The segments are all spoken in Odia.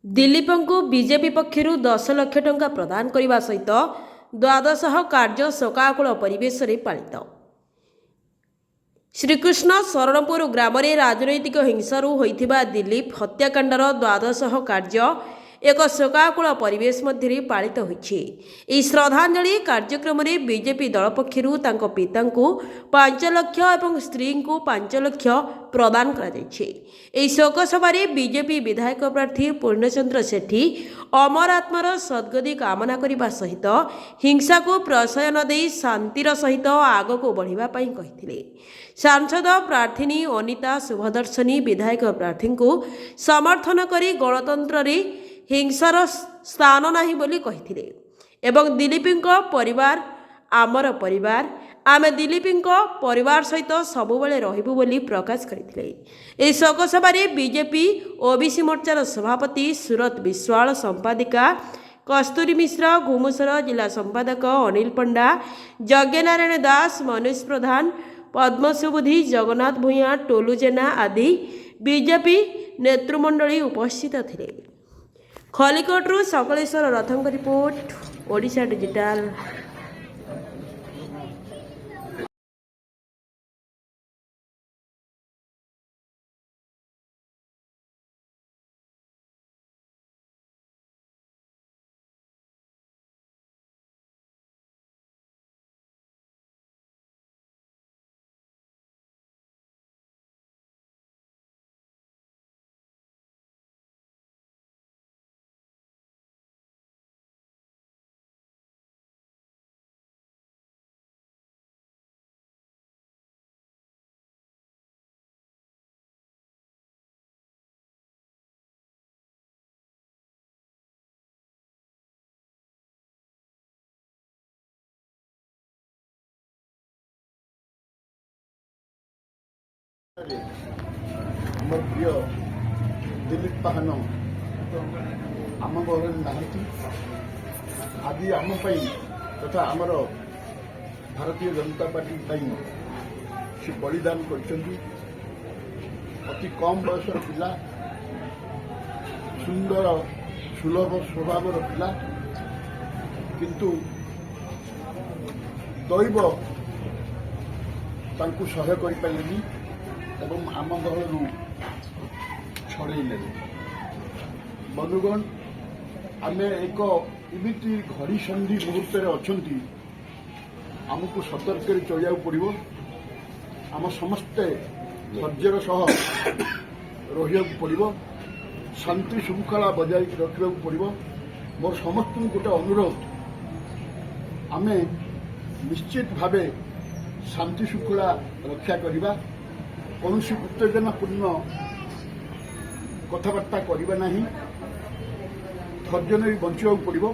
ଦିଲ୍ଲୀପଙ୍କୁ ବିଜେପି ପକ୍ଷରୁ 10 ଲକ୍ଷ ଟଙ୍କା ପ୍ରଦାନ କରିବା ସହିତ ଦ୍ୱାଦଶହ କାର୍ଯ୍ୟ ଶୋକାକୁଳ ପରିବେଶରେ ପାଳିତ। ଶ୍ରୀକୃଷ୍ଣ ଶରଣପୁର ଗ୍ରାମରେ ରାଜନୈତିକ ହିଂସାରୁ ହୋଇଥିବା ଦିଲ୍ଲୀପ ହତ୍ୟାକାଣ୍ଡର ଦ୍ୱାଦଶହ କାର୍ଯ୍ୟ ଏକ ଶୋକାକୁଳ ପରିବେଶ ମଧ୍ୟରେ ପାଳିତ ହୋଇଛି। ଏହି ଶ୍ରଦ୍ଧାଞ୍ଜଳି କାର୍ଯ୍ୟକ୍ରମରେ ବିଜେପି ଦଳ ପକ୍ଷରୁ ତାଙ୍କ ପିତାଙ୍କୁ 5 ଲକ୍ଷ ଏବଂ ସ୍ତ୍ରୀଙ୍କୁ 5 ଲକ୍ଷ ପ୍ରଦାନ କରାଯାଇଛି। ଏହି ଶୋକ ସଭାରେ ବିଜେପି ବିଧାୟକ ପ୍ରାର୍ଥୀ ପୂର୍ଣ୍ଣଚନ୍ଦ୍ର ସେଠୀ ଅମର ଆତ୍ମାର ସଦ୍ଗତି କାମନା କରିବା ସହିତ ହିଂସାକୁ ପ୍ରଶ୍ରୟ ନ ଦେଇ ଶାନ୍ତିର ସହିତ ଆଗକୁ ବଢ଼ିବା ପାଇଁ କହିଥିଲେ। ସାଂସଦ ପ୍ରାର୍ଥିନୀ ଅନିତା ଶୁଭଦର୍ଶିନୀ ବିଧାୟକ ପ୍ରାର୍ଥୀଙ୍କୁ ସମର୍ଥନ କରି ଗଣତନ୍ତ୍ରରେ ହିଂସାର ସ୍ଥାନ ନାହିଁ ବୋଲି କହିଥିଲେ ଏବଂ ଦିଲ୍ଲୀପଙ୍କ ପରିବାର ଆମର ପରିବାର, ଆମେ ଦିଲ୍ଲୀପଙ୍କ ପରିବାର ସହିତ ସବୁବେଳେ ରହିବୁ ବୋଲି ପ୍ରକାଶ କରିଥିଲେ। ଏହି ଶୋକସଭାରେ ବିଜେପି ଓବିସି ମୋର୍ଚ୍ଚାର ସଭାପତି ସୁରତ ବିଶ୍ୱାଳ, ସମ୍ପାଦିକା କସ୍ତୁରୀ ମିଶ୍ର, ଘୁମୁସର ଜିଲ୍ଲା ସମ୍ପାଦକ ଅନିଲ ପଣ୍ଡା, ଯଜ୍ଞନାରାୟଣ ଦାସ, ମନୋଜ ପ୍ରଧାନ, ପଦ୍ମସୁବୁଧି, ଜଗନ୍ନାଥ ଭୂୟାଁ, ଟୋଲୁ ଜେନା ଆଦି ବିଜେପି ନେତୃମଣ୍ଡଳୀ ଉପସ୍ଥିତ ଥିଲେ। ଖଲିକୋଟରୁ ସକଳେଶ୍ୱର ରଥଙ୍କ ରିପୋର୍ଟ, ଓଡ଼ିଶା ଡିଜିଟାଲ। ଆମର ପ୍ରିୟ ଦିଲ୍ଲୀପ ପାହାନ ଆମ ଘରେ ନାହାନ୍ତି। ଆଜି ଆମ ପାଇଁ ତଥା ଆମର ଭାରତୀୟ ଜନତା ପାର୍ଟି ପାଇଁ ସେ ବଳିଦାନ କରିଛନ୍ତି। ଅତି କମ୍ ବୟସର ପିଲା, ସୁନ୍ଦର ସୁଲଭ ସ୍ୱଭାବର ପିଲା, କିନ୍ତୁ ଦୈବ ତାଙ୍କୁ ସହ୍ୟ କରିପାରିଲେନି ଏବଂ ଆମ ଦଳରୁ ଛଡ଼େଇ ନେଲେ। ବନ୍ଧୁଗଣ, ଆମେ ଏକ ଏମିତି ଘଡ଼ିସନ୍ଧି ମୁହୂର୍ତ୍ତରେ ଅଛନ୍ତି, ଆମକୁ ସତର୍କରେ ଚଳିବାକୁ ପଡ଼ିବ। ଆମ ସମସ୍ତେ ଧୈର୍ଯ୍ୟର ସହ ରହିବାକୁ ପଡ଼ିବ, ଶାନ୍ତି ଶୃଙ୍ଖଳା ବଜାୟ ରଖିବାକୁ ପଡ଼ିବ। ମୋର ସମସ୍ତଙ୍କୁ ଗୋଟେ ଅନୁରୋଧ, ଆମେ ନିଶ୍ଚିତ ଭାବେ ଶାନ୍ତି ଶୃଙ୍ଖଳା ରକ୍ଷା କରିବା, କୌଣସି ଉତ୍ତେଜନାପୂର୍ଣ୍ଣ କଥାବାର୍ତ୍ତା କରିବା ନାହିଁ। ଧୈର୍ଯ୍ୟ ନେଇ ବଞ୍ଚିବାକୁ ପଡ଼ିବ।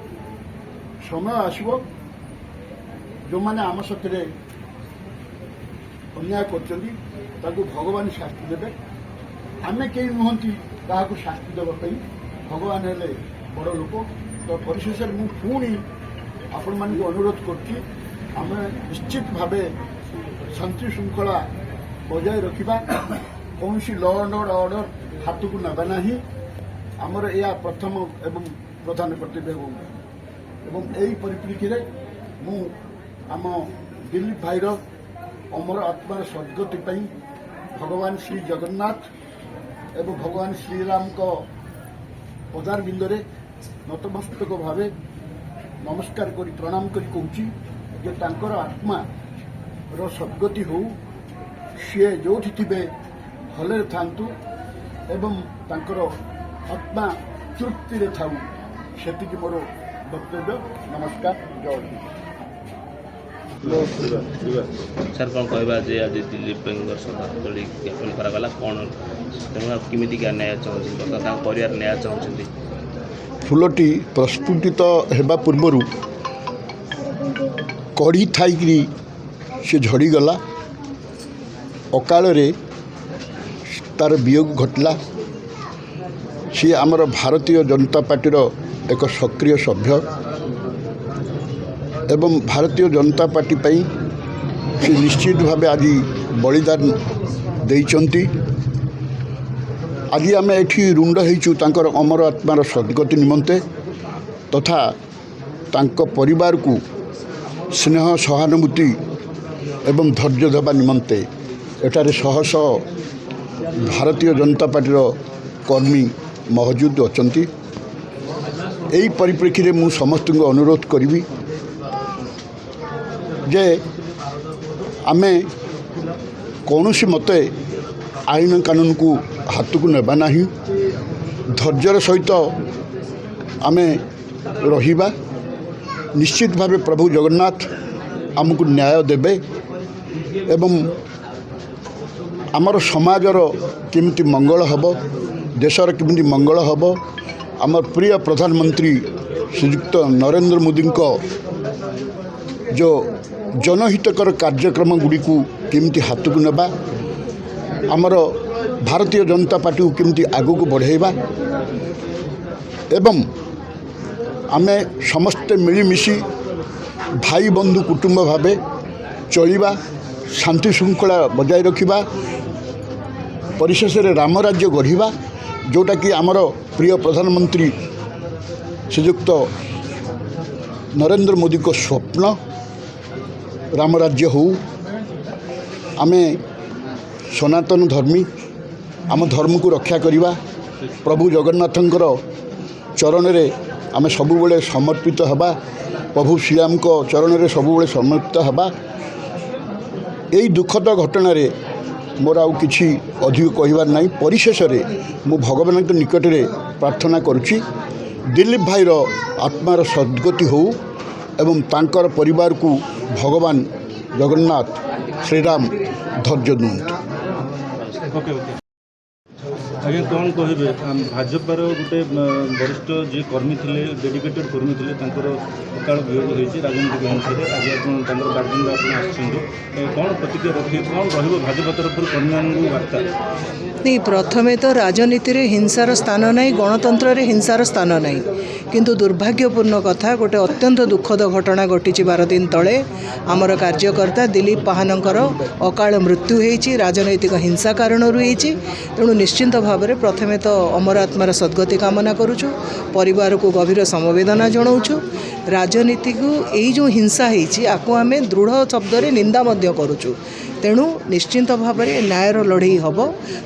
ସମୟ ଆସିବ, ଯେଉଁମାନେ ଆମ ସାଥିରେ ଅନ୍ୟାୟ କରୁଛନ୍ତି ତାଙ୍କୁ ଭଗବାନ ଶାସ୍ତି ଦେବେ। ଆମେ କେହି ନୁହନ୍ତି କାହାକୁ ଶାସ୍ତି ଦେବା ପାଇଁ, ଭଗବାନ ହେଲେ ବଡ଼ ଲୋକ। ତ ପରିଶେଷରେ ମୁଁ ପୁଣି ଆପଣମାନଙ୍କୁ ଅନୁରୋଧ କରୁଛି, ଆମେ ନିଶ୍ଚିତ ଭାବେ ଶାନ୍ତି ଶୃଙ୍ଖଳା ବଜାୟ ରଖିବା, କୌଣସି ଲ ଆଣ୍ଡ ଅର୍ଡର ହାତକୁ ନେବା ନାହିଁ। ଆମର ଏହା ପ୍ରଥମ ଏବଂ ପ୍ରଧାନ କର୍ତ୍ତବ୍ୟ ହେବ। ଏବଂ ଏହି ପରିପ୍ରେକ୍ଷୀରେ ମୁଁ ଆମ ଦିଲ୍ଲୀପ ଭାଇର ଅମର ଆତ୍ମାର ସଦ୍ଗତି ପାଇଁ ଭଗବାନ ଶ୍ରୀ ଜଗନ୍ନାଥ ଏବଂ ଭଗବାନ ଶ୍ରୀରାମଙ୍କ ପଦାରବିନ୍ଦରେ ନତମସ୍ତକ ଭାବେ ନମସ୍କାର କରି, ପ୍ରଣାମ କରି କହୁଛି ଯେ ତାଙ୍କର ଆତ୍ମାର ସଦ୍ଗତି ହେଉ, ସିଏ ଯେଉଁଠି ଥିବେ ଭଲରେ ଥାଆନ୍ତୁ ଏବଂ ତାଙ୍କର ଆତ୍ମା ତୃପ୍ତିରେ ଥାଉ, ସେତିକି ମୋର ବକ୍ତବ୍ୟ। ନମସ୍କାର, ଜୟ ହିନ୍ଦ। ସାର୍, କ'ଣ କହିବା ଯେ ଆଜି ଦିଲ୍ଲୀପଙ୍କର ଶ୍ରଦ୍ଧାଞ୍ଜଳି ଜ୍ଞାପନ କରାଗଲା, କ'ଣ ତେଣୁ ଆଉ କେମିତିକା ନ୍ୟାୟ ଚାହୁଁଛନ୍ତି ବର୍ତ୍ତମାନ, ତାଙ୍କ ପରିବାର ନ୍ୟାୟ ଚାହୁଁଛନ୍ତି? ଫୁଲଟି ପ୍ରସ୍ଫୁଟିତ ହେବା ପୂର୍ବରୁ କଢ଼ି ଥାଇକିରି ସେ ଝଡ଼ିଗଲା। ଅକାଳରେ ତାର ବିୟୋଗ ଘଟିଲା। ସିଏ ଆମର ଭାରତୀୟ ଜନତା ପାର୍ଟିର ଏକ ସକ୍ରିୟ ସଭ୍ୟ ଏବଂ ଭାରତୀୟ ଜନତା ପାର୍ଟି ପାଇଁ ସେ ନିଶ୍ଚିତ ଭାବେ ଆଜି ବଳିଦାନ ଦେଇଛନ୍ତି। ଆଜି ଆମେ ଏଠି ରୁଣ୍ଡ ହେଇଛୁ ତାଙ୍କର ଅମର ଆତ୍ମାର ସଦ୍ଗତି ନିମନ୍ତେ ତଥା ତାଙ୍କ ପରିବାରକୁ ସ୍ନେହ, ସହାନୁଭୂତି ଏବଂ ଧୈର୍ଯ୍ୟ ଦେବା ନିମନ୍ତେ ଏଠାରେ ଶହ ଶହ ଭାରତୀୟ ଜନତା ପାର୍ଟିର କର୍ମୀ ମହଜୁଦ ଅଛନ୍ତି। ଏହି ପରିପ୍ରେକ୍ଷୀରେ ମୁଁ ସମସ୍ତଙ୍କୁ ଅନୁରୋଧ କରିବି ଯେ ଆମେ କୌଣସି ମତେ ଆଇନ କାନୁନକୁ ହାତକୁ ନେବା ନାହିଁ। ଧୈର୍ଯ୍ୟର ସହିତ ଆମେ ରହିବା। ନିଶ୍ଚିତ ଭାବେ ପ୍ରଭୁ ଜଗନ୍ନାଥ ଆମକୁ ନ୍ୟାୟ ଦେବେ ଏବଂ ଆମର ସମାଜର କେମିତି ମଙ୍ଗଳ ହେବ, ଦେଶର କେମିତି ମଙ୍ଗଳ ହେବ, ଆମର ପ୍ରିୟ ପ୍ରଧାନମନ୍ତ୍ରୀ ଶ୍ରୀଯୁକ୍ତ ନରେନ୍ଦ୍ର ମୋଦିଙ୍କ ଯେଉଁ ଜନହିତକର କାର୍ଯ୍ୟକ୍ରମ ଗୁଡ଼ିକୁ କେମିତି ହାତକୁ ନେବା, ଆମର ଭାରତୀୟ ଜନତା ପାର୍ଟିକୁ କେମିତି ଆଗକୁ ବଢ଼ାଇବା ଏବଂ ଆମେ ସମସ୍ତେ ମିଳିମିଶି ଭାଇ ବନ୍ଧୁ କୁଟୁମ୍ବ ଭାବେ ଚଳିବା, ଶାନ୍ତି ଶୃଙ୍ଖଳା ବଜାୟ ରଖିବା, ପରିଶେଷରେ ରାମରାଜ୍ୟ ଗଢ଼ିବା, ଯେଉଁଟାକି ଆମର ପ୍ରିୟ ପ୍ରଧାନମନ୍ତ୍ରୀ ଶ୍ରୀଯୁକ୍ତ ନରେନ୍ଦ୍ର ମୋଦିଙ୍କ ସ୍ୱପ୍ନ। ରାମରାଜ୍ୟ ହେଉ। ଆମେ ସନାତନ ଧର୍ମୀ, ଆମ ଧର୍ମକୁ ରକ୍ଷା କରିବା। ପ୍ରଭୁ ଜଗନ୍ନାଥଙ୍କର ଚରଣରେ ଆମେ ସବୁବେଳେ ସମର୍ପିତ ହେବା। ପ୍ରଭୁ ଶ୍ରୀରାମଙ୍କ ଚରଣରେ ସବୁବେଳେ ସମର୍ପିତ ହେବା। ଏଇ ଦୁଃଖଦ ଘଟଣାରେ ମୋର ଆଉ କିଛି ଅଧିକ କହିବାର ନାହିଁ। ପରିଶେଷରେ ମୁଁ ଭଗବାନଙ୍କ ନିକଟରେ ପ୍ରାର୍ଥନା କରୁଛି, ଦିଲ୍ଲୀପ ଭାଇର ଆତ୍ମାର ସଦ୍ଗତି ହେଉ ଏବଂ ତାଙ୍କର ପରିବାରକୁ ଭଗବାନ ଜଗନ୍ନାଥ, ଶ୍ରୀରାମ ଧୈର୍ଯ୍ୟ ଦିଅନ୍ତୁ। ଆଜ୍ଞା, କ'ଣ କହିବେ? ଭାଜପାର ଗୋଟେ ବରିଷ୍ଠ ଯିଏ କର୍ମୀ ଥିଲେ, ଡେଡିକେଟେଡ୍ କର୍ମୀ ଥିଲେ, ତାଙ୍କର ଅକାଳ ବିୟୋଗ ହୋଇଛି ରାଜନୈତିକ ହିଂସାରେ। ଆଜି ଆପଣ ତାଙ୍କର ବାରଦିନରେ ଆପଣ ଆସିଛନ୍ତି। କ'ଣ ପ୍ରତିକ୍ରିୟା ରଖିବେ? କ'ଣ ରହିବ ଭାଜପା ତରଫରୁ କର୍ମୀମାନଙ୍କୁ ବାର୍ତ୍ତା? ନାଇଁ, ପ୍ରଥମେ ତ ରାଜନୀତିରେ ହିଂସାର ସ୍ଥାନ ନାହିଁ, ଗଣତନ୍ତ୍ରରେ ହିଂସାର ସ୍ଥାନ ନାହିଁ। କିନ୍ତୁ ଦୁର୍ଭାଗ୍ୟପୂର୍ଣ୍ଣ କଥା, ଗୋଟେ ଅତ୍ୟନ୍ତ ଦୁଃଖଦ ଘଟଣା ଘଟିଛି। 12 ଦିନ ତଳେ ଆମର କାର୍ଯ୍ୟକର୍ତ୍ତା ଦିଲ୍ଲୀପ ପାହାନଙ୍କର ଅକାଳ ମୃତ୍ୟୁ ହେଇଛି, ରାଜନୈତିକ ହିଂସା କାରଣରୁ ହେଇଛି। ତେଣୁ ନିଶ୍ଚିନ୍ତ ଭାବରେ ପ୍ରଥମେ ତ ଅମର ଆତ୍ମାର ସଦ୍ଗତି କାମନା କରୁଛୁ, ପରିବାରକୁ ଗଭୀର ସମବେଦନା ଜଣାଉଛୁ। ରାଜନୀତିକୁ ଏଇ ଯେଉଁ ହିଂସା ହେଇଛି, ଆକୁ ଆମେ ଦୃଢ଼ ଶବ୍ଦରେ ନିନ୍ଦା ମଧ୍ୟ କରୁଛୁ। ତେଣୁ ନିଶ୍ଚିନ୍ତ ଭାବରେ ନ୍ୟାୟର ଲଢ଼େଇ ହେବ।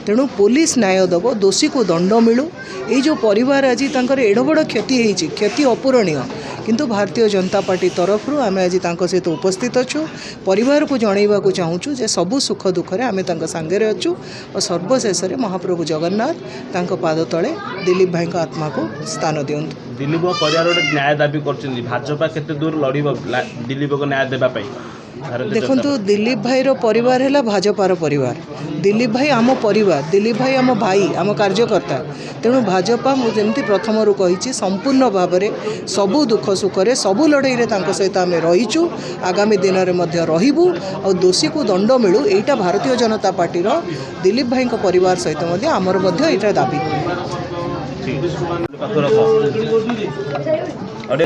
ତେଣୁ ପୋଲିସ ନ୍ୟାୟ ଦେବ, ଦୋଷୀକୁ ଦଣ୍ଡ ମିଳୁ। ଏଇ ଯେଉଁ ପରିବାର ଆଜି ତାଙ୍କର ଏଡ଼େ ବଡ଼ କ୍ଷତି ହେଇଛି, କ୍ଷତି ଅପୂରଣୀୟ। କିନ୍ତୁ ଭାରତୀୟ ଜନତା ପାର୍ଟି ତରଫରୁ ଆମେ ଆଜି ତାଙ୍କ ସହିତ ଉପସ୍ଥିତ ଅଛୁ। ପରିବାରକୁ ଜଣାଇବାକୁ ଚାହୁଁଛୁ ଯେ ସବୁ ସୁଖ ଦୁଃଖରେ ଆମେ ତାଙ୍କ ସାଙ୍ଗରେ ଅଛୁ। ଓ ସର୍ବଶେଷରେ ମହାପ୍ରଭୁ ଜଗନ୍ନାଥ ତାଙ୍କ ପାଦ ତଳେ ଦିଲ୍ଲୀପ ଭାଇଙ୍କ ଆତ୍ମାକୁ ସ୍ଥାନ ଦିଅନ୍ତୁ। ଦିଲ୍ଲୀପଙ୍କ ପରିବାର ଗୋଟେ ନ୍ୟାୟ ଦାବି କରୁଛନ୍ତି। ଭାଜପା କେତେ ଦୂର ଲଢ଼ିବ ଦିଲ୍ଲୀପକୁ ନ୍ୟାୟ ଦେବା ପାଇଁ ଭାରତୀୟ ଜନତା ଦେଖନ୍ତୁ, ପାର୍ଟି? ଦିଲ୍ଲୀପ ଭାଇର ପରିବାର ହେଲା ଭାଜପାର ପରିବାର। ଦିଲ୍ଲୀପ ଭାଇ ଆମ ପରିବାର, ଦିଲ୍ଲୀପ ଭାଇ ଆମ ଭାଇ, ଆମ କାର୍ଯ୍ୟକର୍ତ୍ତା। ତେଣୁ ଭାଜପା, ମୁଁ ଯେମିତି ପ୍ରଥମରୁ କହିଛି, ସମ୍ପୂର୍ଣ୍ଣ ଭାବରେ ସବୁ ଦୁଃଖ ସୁଖରେ, ସବୁ ଲଢ଼େଇରେ ତାଙ୍କ ସହିତ ଆମେ ରହିଛୁ, ଆଗାମୀ ଦିନରେ ମଧ୍ୟ ରହିବୁ। ଆଉ ଦୋଷୀକୁ ଦଣ୍ଡ ମିଳୁ, ଏଇଟା ଭାରତୀୟ ଜନତା ପାର୍ଟିର ଦିଲ୍ଲୀପ ଭାଇଙ୍କ ପରିବାର ସହିତ ମଧ୍ୟ ଆମର ମଧ୍ୟ ଏଇଟା ଦାବି। ପାଖକୁ ରଖ। ଯେ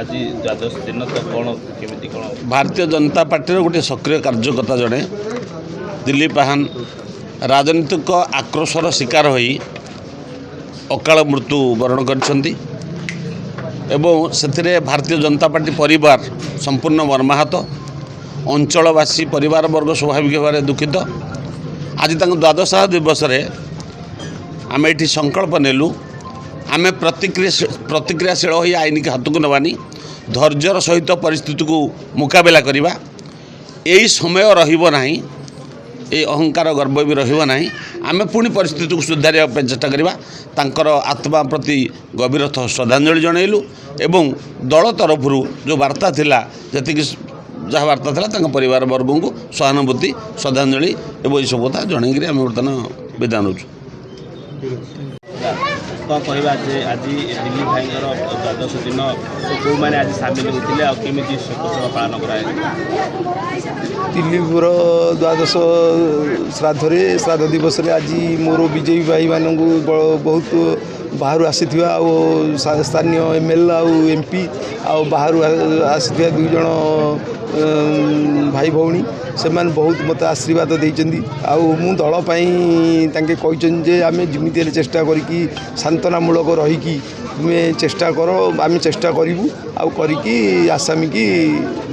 ଆଜି ଦ୍ୱାଦଶ ଦିନ ତ କ'ଣ କେମିତି କ'ଣ? ଭାରତୀୟ ଜନତା ପାର୍ଟିର ଗୋଟିଏ ସକ୍ରିୟ କାର୍ଯ୍ୟକର୍ତ୍ତା ଜଣେ ଦିଲ୍ଲୀପ ପାହାନ ରାଜନୈତିକ ଆକ୍ରୋଶର ଶିକାର ହୋଇ ଅକାଳ ମୃତ୍ୟୁ ବରଣ କରିଛନ୍ତି ଏବଂ ସେଥିରେ ଭାରତୀୟ ଜନତା ପାର୍ଟି ପରିବାର ସମ୍ପୂର୍ଣ୍ଣ ମର୍ମାହତ। ଅଞ୍ଚଳବାସୀ, ପରିବାର ବର୍ଗ ସ୍ୱାଭାବିକ ଭାବରେ ଦୁଃଖିତ। ଆଜି ତାଙ୍କ ଦ୍ୱାଦଶ ଦିବସରେ ଆମେ ଏଠି ସଂକଳ୍ପ ନେଲୁ, ଆମେ ପ୍ରତିକ୍ରିୟାଶୀଳ ହୋଇ ଆଇନକୁ ହାତକୁ ନେବାନି, ଧୈର୍ଯ୍ୟର ସହିତ ପରିସ୍ଥିତିକୁ ମୁକାବିଲା କରିବା। ଏହି ସମୟ ରହିବ ନାହିଁ, ଏଇ ଅହଙ୍କାର ଗର୍ବ ବି ରହିବ ନାହିଁ। ଆମେ ପୁଣି ପରିସ୍ଥିତିକୁ ସୁଧାରିବା ପାଇଁ ଚେଷ୍ଟା କରିବା। ତାଙ୍କର ଆତ୍ମା ପ୍ରତି ଗଭୀର ଶ୍ରଦ୍ଧାଞ୍ଜଳି ଜଣାଇଲୁ ଏବଂ ଦଳ ତରଫରୁ ଯେଉଁ ବାର୍ତ୍ତା ଥିଲା, ଯେତିକି ଯାହା ବାର୍ତ୍ତା ଥିଲା, ତାଙ୍କ ପରିବାର ବର୍ଗଙ୍କୁ ସହାନୁଭୂତି, ଶ୍ରଦ୍ଧାଞ୍ଜଳି ଏବଂ ଏସବୁ କଥା ଜଣାଇକିରି ଆମେ ବର୍ତ୍ତମାନ ବିଦାୟ ନେଉଛୁ। କ'ଣ କହିବା ଯେ ଆଜି ଦିଲ୍ଲୀପ ଭାଇଙ୍କର ଦ୍ୱାଦଶ ଦିନ ତ କେଉଁମାନେ ଆଜି ସାମିଲ ହୋଇଥିଲେ ଆଉ କେମିତି ଶୋକସଭା ପାଳନ କରାଯାଇଥିଲା? ଦିଲ୍ଲୀପର ଦ୍ୱାଦଶ ଶ୍ରାଦ୍ଧରେ, ଶ୍ରାଦ୍ଧ ଦିବସରେ ଆଜି ମୋର ବିଜେପି ଭାଇମାନଙ୍କୁ ବହୁତ ବାହାରୁ ଆସିଥିବା ଆଉ ସ୍ଥାନୀୟ MLA ଆଉ MP ଆଉ ବାହାରୁ ଆସିଥିବା 2 ଜଣ ଭାଇ ଭଉଣୀ, ସେମାନେ ବହୁତ ମୋତେ ଆଶୀର୍ବାଦ ଦେଇଛନ୍ତି। ଆଉ ମୁଁ ଦଳ ପାଇଁ ତାଙ୍କେ କହିଛନ୍ତି ଯେ ଆମେ ଯେମିତି ହେଲେ ଚେଷ୍ଟା କରିକି ସାନ୍ତ୍ୱନାମୂଳକ ରହିକି ତୁମେ ଚେଷ୍ଟା କର, ଆମେ ଚେଷ୍ଟା କରିବୁ ଆଉ କରିକି ଆସାମୀକି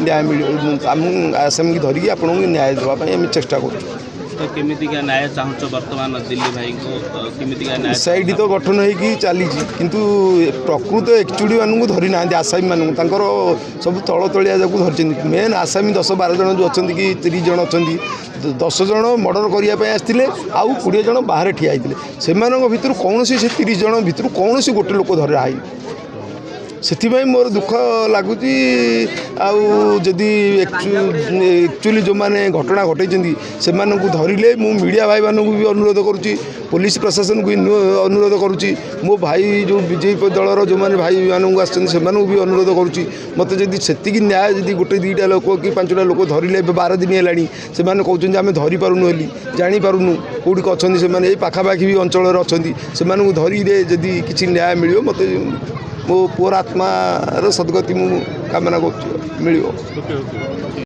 ନ୍ୟାୟ ମିଳିବ, ଆମ ଆସାମୀକି ଧରିକି ଆପଣଙ୍କୁ ନ୍ୟାୟ ଦେବା ପାଇଁ ଆମେ ଚେଷ୍ଟା କରୁଛୁ। ତ କେମିତିକା ନ୍ୟାୟ ଚାହୁଁଛ ବର୍ତ୍ତମାନ ଦିଲ୍ଲୀପ ଭାଇଙ୍କୁ, କେମିତିକା ନ୍ୟାୟ? ଏସ୍ଆଇଟି ତ ଗଠନ ହେଇକି ଚାଲିଛି, କିନ୍ତୁ ପ୍ରକୃତ ଏକ୍ଚୁଆଲି ମାନଙ୍କୁ ଧରି ନାହାନ୍ତି, ଆସାମୀମାନଙ୍କୁ ତାଙ୍କର ସବୁ ତଳ ତଳିଆ ଯାକୁ ଧରିଛନ୍ତି। ମେନ୍ ଆସାମୀ 10-12 ଜଣ ଯେଉଁ ଅଛନ୍ତି କି 30 ଜଣ ଅଛନ୍ତି, 10 ଜଣ ମର୍ଡ଼ର କରିବା ପାଇଁ ଆସିଥିଲେ ଆଉ 20 ଜଣ ବାହାରେ ଠିଆ ହେଇଥିଲେ। ସେମାନଙ୍କ ଭିତରୁ କୌଣସି, ସେ 30 ଜଣ ଭିତରୁ କୌଣସି ଗୋଟେ ଲୋକ ଧରା ହେଇନି। ସେଥିପାଇଁ ମୋର ଦୁଃଖ ଲାଗୁଛି। ଆଉ ଯଦି ଆକ୍ଚୁଆଲି ଯେଉଁମାନେ ଘଟଣା ଘଟେଇଛନ୍ତି ସେମାନଙ୍କୁ ଧରିଲେ, ମୁଁ ମିଡ଼ିଆ ଭାଇମାନଙ୍କୁ ବି ଅନୁରୋଧ କରୁଛି, ପୋଲିସ ପ୍ରଶାସନକୁ ବି ଅନୁରୋଧ କରୁଛି, ମୋ ଭାଇ ଯେଉଁ ବିଜେପି ଦଳର ଯେଉଁମାନେ ଭାଇମାନଙ୍କୁ ଆସିଛନ୍ତି ସେମାନଙ୍କୁ ବି ଅନୁରୋଧ କରୁଛି, ମୋତେ ଯଦି ସେତିକି ନ୍ୟାୟ ଯଦି ଗୋଟେ ଦୁଇଟା ଲୋକ କି 5ଟା ଲୋକ ଧରିଲେ, ଏବେ 12 ଦିନ ହେଲାଣି ସେମାନେ କହୁଛନ୍ତି ଆମେ ଧରିପାରୁନୁ ବୋଲି, ଜାଣିପାରୁନୁ କେଉଁଠି ଅଛନ୍ତି ସେମାନେ, ଏଇ ପାଖାପାଖି ବି ଅଞ୍ଚଳରେ ଅଛନ୍ତି, ସେମାନଙ୍କୁ ଧରିଲେ ଯଦି କିଛି ନ୍ୟାୟ ମିଳିବ ମୋତେ, ମୋ ପୁଅର ଆତ୍ମାର ସଦ୍ଗତି ମୁଁ କାମନା କରୁଛି ମିଳିବ। Okay okay.